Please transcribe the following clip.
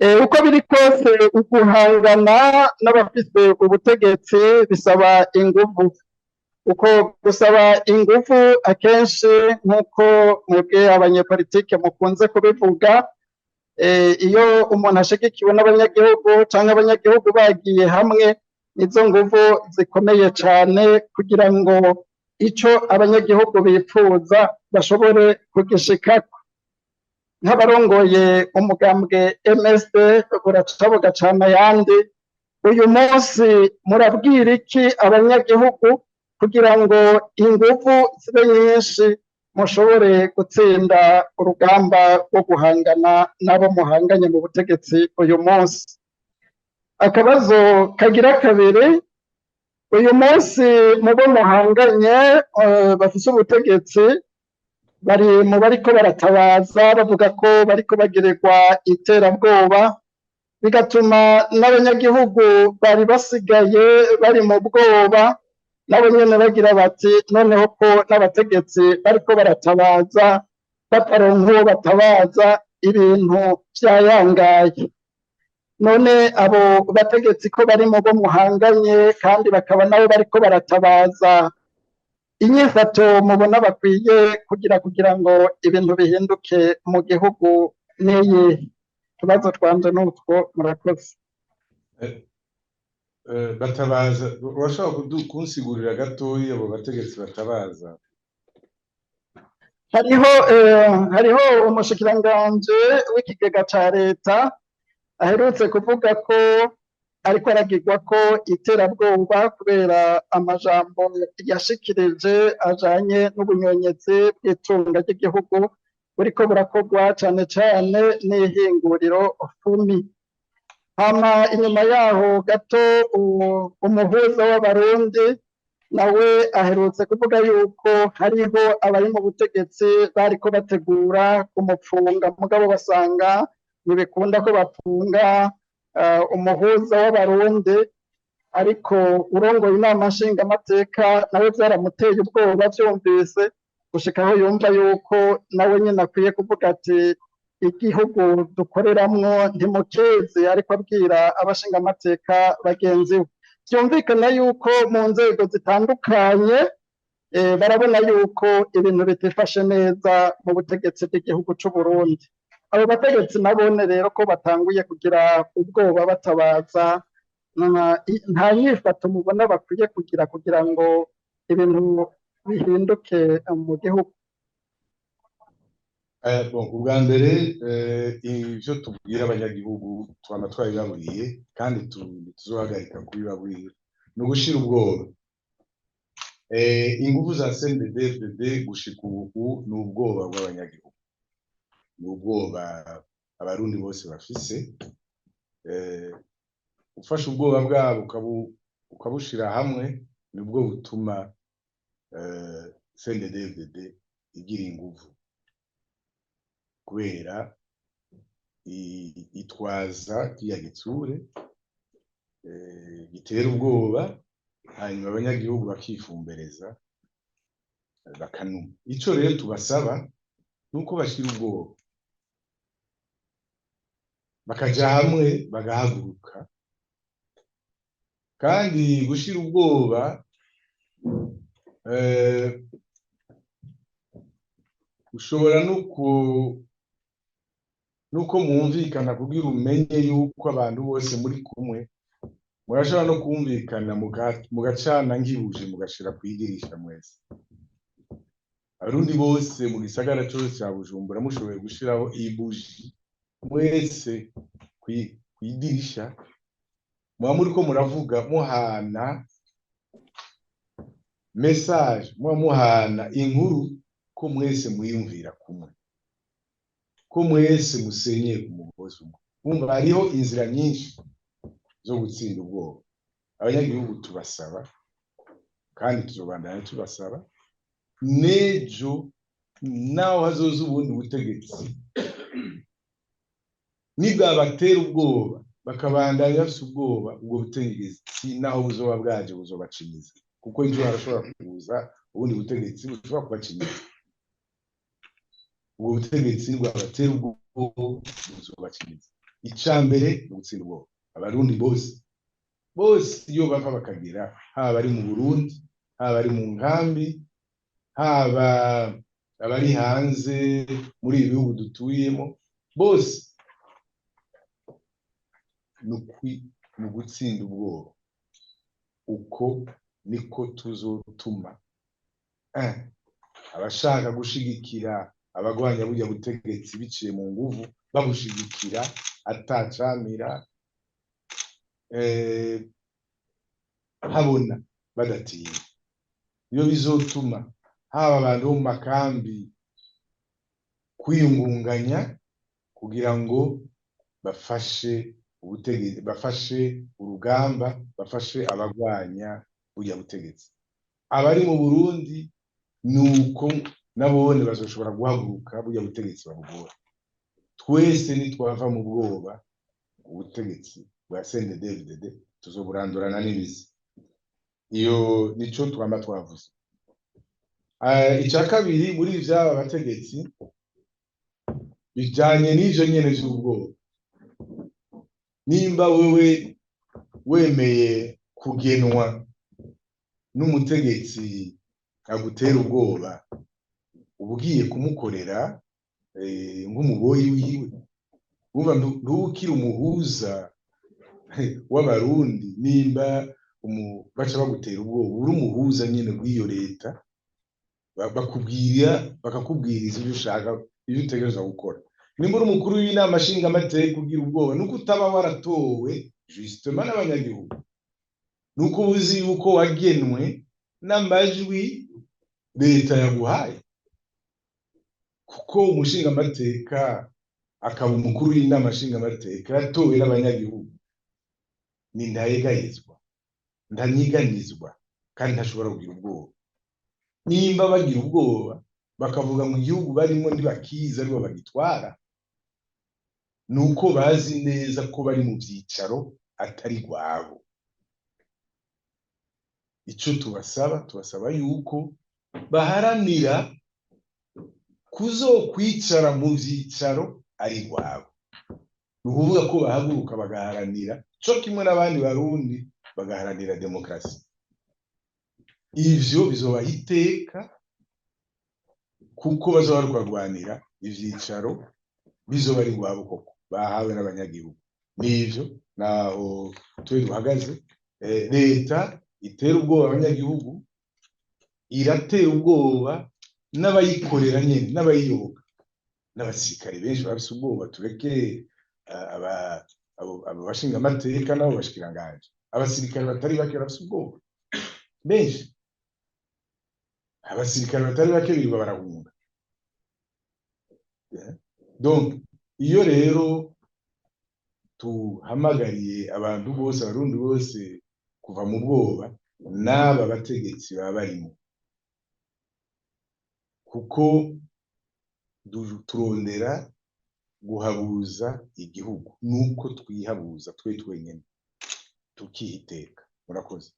Uko biri kose, uguhangana n'abafise ubutegetsi bisaba inguvu. Uko gusaba inguvu, akenshi nk'uko mwebwe abanyepolitike mukunze kubivuga, iyo umuntu ashigikiwe n'abanyagihugu canke abanyagihugu bagiye hamwe, nizo nguvu zikomeye cane kugira ngo ico abanyagihugu bipfuza bashobore kugishikako. Nk'abarongoye umugambwe MSD buraca bugacana ayandi, uyu munsi murabwira iki abanyagihugu kugira ngo inguvu zibe nyinshi, mushobore gutsinda urugamba rwo guhangana n'abo muhanganye mu butegetsi uyu munsi? Akabazo kagira kabiri: uyu munsi mu bo muhanganye bafise ubutegetsi, bari mu bariko baratabaza bavuga ko bariko bagirirwa iterabwoba, bigatuma n'abanyagihugu bari basigaye bari mu bwoba nabo nyene bagira bati: "Noneho ko n'abategetsi bariko baratabaza, bataronka uwo batabaza, ibintu vyayangaye." None abo bategetsi ko bari mu bo muhanganye kandi bakaba nabo bariko baratabaza, inyifato mubona bakwiye kugira kugira ngo ibintu bihinduke mu gihugu n'iyi? Utubazo twanje n'utwo, murakoze. Batabaza, urashobora kunsigurira gatoyi abo bategetsi batabaza? Hariho umushikiranganji w'ikigega ca leta aherutse kuvuga ko ariko aragirwa ko iterabwoba kubera amajambo yashikirije ajanye n'ubunyonyezi bw'itunga ry'igihugu buriko burakorwa cane cane n'ihinguriro FUMI. Hama inyuma yaho gato, umuhuza w'Abarundi nawe aherutse kuvuga yuko hariho abari mu butegetsi bariko bategura kumupfunga, mugabo basanga ntibikunda ko bapfunga umuhuza w'Abarundi. Ariko urongoye Inama Nshingamateka nawe vyaramuteye ubwoba vyumvise, gushika aho yumva yuko nawe nyene akwiye kuvuga ati: "Igihugu dukoreramwo ntimukizi." Ariko abwira abashingamateka bagenzi we. Vyumvikana yuko mu nzego zitandukanye barabona yuko ibintu bitifashe neza mu butegetsi bw'igihugu c'Uburundi. Abo bategetsi nabone rero ko batanguye kugira ubwoba batabaza, nta nyifato mubona bakwiye kugira kugira ngo ibintu bihinduke mu gihugu? Bon, ubwa mbere, ivyo tubwira abanyagihugu twama twabibabwiye kandi ntituzohagarika kubibabwira, ni ugushira ubwoba. Inguvu za CNDD-FDD gushika ubu ni ubwoba bw'abanyagihugu, ni ubwoba Abarundi bose bafise. Ufashe ubwoba bwabo ukabushira hamwe, nibwo butuma CNDD-FDD igira inguvu, kubera itwaza kiriya gitsure gitera ubwoba, hanyuma abanyagihugu bakifumbereza, bakanuma. Ico rero tubasaba nuko bashira ubwoba, bakaja hamwe, bagahaguruka. Kandi gushira ubwoba, ushobora nuko mwumvikana kugira umenye yuko abantu bose muri kumwe. Murashobora no kumvikana mugacana nk'ibuje, mugashira kwidirisha mwese, Abarundi bose mu gisagara cose ca Bujumbura. Mushoboye gushiraho ibuji mwese kwidirisha, muba muriko muravuga, muhana message, muba muhana inkuru ko mwese mwiyumvira kumwe, ko mwese musenyeye ku mugozi umwe. Wumva hariho inzira nyinshi zo gutsinda ubwoba. Abanyagihugu tubasaba kandi tuzobandanya tubasaba, n'ejo naho hazoza ubundi butegetsi, nibwabatera ubwoba bakabandanya bafise ubwoba, ubwo butegetsi naho buzoba bwaje buzobacinyiza, kuko ejo harashobora kuza ubundi butegetsi bushobora kubacinyiza. Ubwo butegetsi nibwabatera ubwoba buzobacinyiza. Icya mbere ni ugutsinda ubwoba. Abarundi bose bose, iyo bava bakagera, haba ari mu Burundi, haba ari mu nkambi, haba abari hanze muri ibi bihugu dutuyemo, bose ni ugutsinda ubwoba. Uko niko tuzotuma abashaka gushigikira abagwanya burya butegetsi biciye mu nguvu babushigikira atacamira, habona badatinya. Iyo bizotuma haba abantu bo mu makambi kwiyungunganya kugira ngo bafashe ubutegetsi, bafashe urugamba, bafashe abagwanya burya butegetsi. Abari mu Burundi nuko nabone bazoshobora guhaguruka burya butegetsi babugora. Twese nitwava mu bwoba, ubutegetsi bwa CNDD-FDD tuzoburandurana n'imizi. Iyo nico twama twavuze. Icya kabiri muri vy'aba bategetsi bijanye n'ivyo nyene vy'ubwoba: nimba wewe wemeye kugenwa n'umutegetsi agutera ubwoba, uba ugiye kumukorera nk'umuboyi wiwe. Urumva ntuba ukiri umuhuza w'Abarundi. Nimba baca bagutera ubwoba, uri umuhuza nyene w'iyo leta, bakubwira, bakakubwiriza ibyo ushaka, ibyo utegerezwa gukora. Nimba uri umukuru w'inama nshingamateka ugira ubwoba, nuko utaba waratowe justement n'abanyagihugu, nuko uba uzi yuko wagenwe n'amajwi leta yaguhaye. Kuko umushingamateka akaba umukuru w'inama nshingamateka yatowe n'abanyagihugu ni ntayegayezwa, ntanyiganyizwa, kandi ntashobora kugira ubwoba. Nimba bagira ubwoba bakavuga mu gihugu barimo ntibakizi, aribo bagitwara, nuko bazi neza ko bari mu vyicaro atari rwabo. Ico tubasaba, tubasaba yuko baharanira kuzokwicara mu vyicaro ari rwabo. Ni ukuvuga ko bahaguruka bagaharanira co kimwe n'abandi Barundi, bagaharanira demokarasi. Ivyo bizobaha iteka, kuko bazoba bariko barwanira ivyicaro bizoba ari rwabo koko bahawe n'abanyagihugu. Nivyo naho twe duhagaze. Leta itera ubwoba abanyagihugu, iratera ubwoba n'abayikorera nyene, n'abayiyoboka, n'abasirikare benshi bafise ubwoba. Tureke abo bashingamateka n'abo bashikiranganji, abasirikare batari bake barafise ubwoba benshi. Abasirikare batari bake birirwa barahunga. Donc iyo rero tuhamagariye abantu bose, Abarundi bose, kuva mu bwoba, n'aba bategetsi baba barimo, kuko turondera guhabuza igihugu nuko twihabuza twe twenyene tukihiteka. Murakoze.